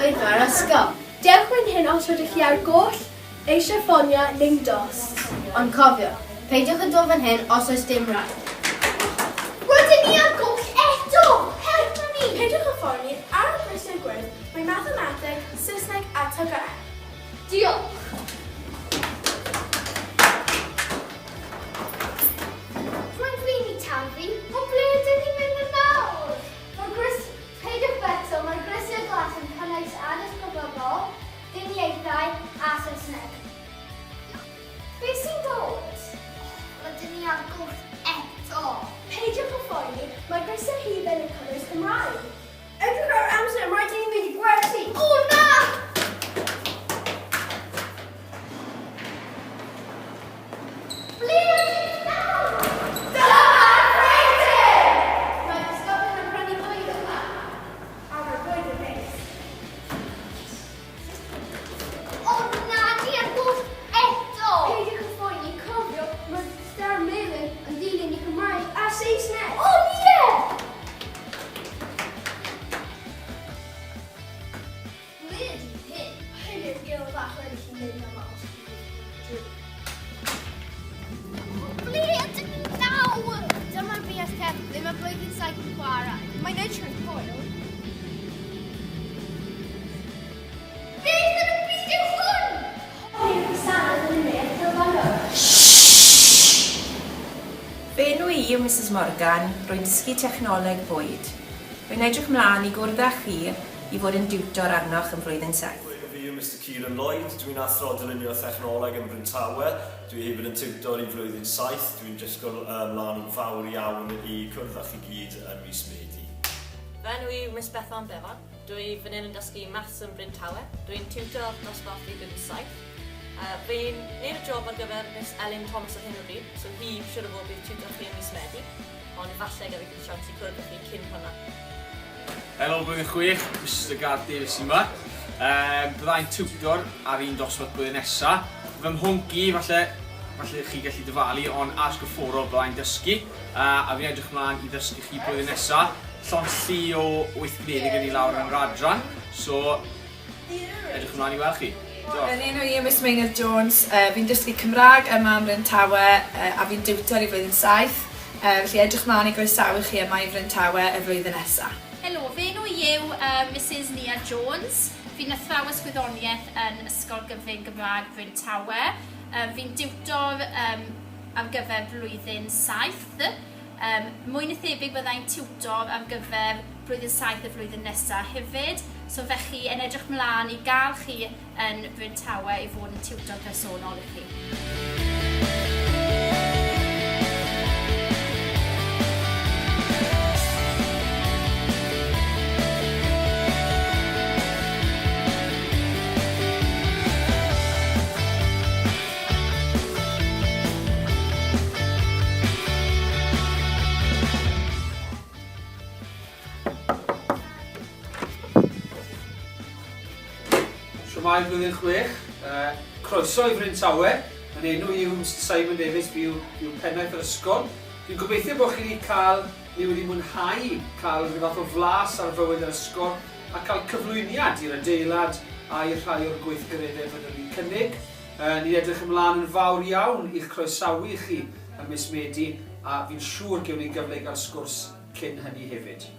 swyddfa'r ysgol. Dewch fan hyn os rydych chi ar goll, eisiau ffonio neu'n dost. Ond cofiwch, peidiwch â dod fan hyn os oes dim rhaid. Rydyn ni ar goll eto! Helpa ni! Peidiwch â phoeni, ar y grisiau gwyrdd mae Mathemateg, Saesneg a TGAU. Diolch! Rwy'n flin i tarfu, ond ble ydyn ni'n mynd yn nawr? Mae'r gris... Peidiwch becso, mae'r grisiau glas yn cynnwys addysg gwybyddol, diniaethau a Saesneg. Be sy'n bod? Rydyn ni ar goll eto! Peidiwch â phoeni, mae grisiau hufen yn cynnwys Cymraeg. Edrych ar yr amser, mae rhaid i ni fynd i gwersi! O na! Ble ydyn ni nawr? Dyma'r ffreutur! Mae disgyblion yn prynu bwyd yma. A mae'r bwyd yn neis. O na, ni ar goll eto! Peidiwch â phoeni, cofiwch, mae'r Star Melyn yn dilyn i Cymraeg a Saesneg! O ie! Ble ydy hyn? Hyn yw'r gêl fach rydych chi'n mynd am os chi'n mynd. Ble ydyn ni nawr? Dyma'r BS cefn, ble mae blwyddyn saith yn chwarae. Mae'n edrych yn hwyl. Beth yn y byd yw hwn? Hwn yw'r gwasanaeth yn y neuadd Cilfynydd. Fy enw i yw Misus Morgan, rwy'n dysgu technoleg bwyd. Rwy'n edrych mlaen i gwrdd â chi i fod yn diwtor arnoch yn flwyddyn 7. Fi yw Mister Kieran Lloyd, dwi'n athro dylunio a thechnoleg yn Bryn Tawe. Dwi hefyd yn tiwtor i flwyddyn 7. Dwi'n disgwyl ymlaen yn fawr iawn i cwrdd â chi gyd yn mis Medi. Fy enw i yw Miss Bethan Bevan. Dwi fan hyn yn dysgu Maths yn Bryn Tawe. Dwi'n tiwtor dosbarth blwyddyn 7. Uh, fi'n neud y job ar gyfer Miss Elin Thomas ar hyn o bryd, so hi siwr o fod bydd tiwtor chi yn mis Medi, ond efallai gaf i siawns i cwrdd â chi cyn hwnna. Helo blwyddyn chwech, Mister Gareth Davies sy'n yma. Um, byddai'n tiwtor ar un dosbarth blwyddyn nesa. Fy mhwnc i, falle, falle chi gallu dyfalu, ond addysg gorfforol byddai'n dysgu, uh, a fi'n edrych mlaen i ddysgu chi blwyddyn nesa. Llond llu o weithgyneddi gen i lawr yn yr adran, so Edrych ymlaen i weld chi. Diolch. Yn enw i yw Miss Meinir Jones, fi'n dysgu Cymraeg yma ym Mryn Tawe a fi'n diwtor i flwyddyn 7, felly edrych mlaen i groesawu chi yma i Fryn Tawe y flwyddyn nesa. Helo, fy enw i yw Misus Nia Jones. Fi'n athrawes gwyddoniaeth yn Ysgol Gyfun Gymraeg Bryn Tawe. Fi'n diwtor ar gyfer blwyddyn 7. Yym, mwy na thebyg byddai'n tiwtor ar gyfer blwyddyn saith y flwyddyn nesa hefyd, so felly yn edrych mlan i gael chi yn Bryn Tawe i fod yn tiwtor personol i chi. Shwmae blwyddyn chwech, uh, croeso i Fryn Tawe. Yn enw i yw Mr Simon Davies, fi yw, fi yw pennaeth yr ysgol. Dwi'n gobeithio bod chi wedi cael, neu wedi mwynhau cael rhyw fath o flas ar fywyd yr ysgol a cael cyflwyniad i'r adeilad a i'r rhai o'r gweithgareddau fyddwn ni'n cynnig. Ni'n edrych ymlaen yn fawr iawn i'ch croesawu chi ym mis Medi a fi'n siŵr gewn ni gyfle i gael sgwrs cyn hynny hefyd.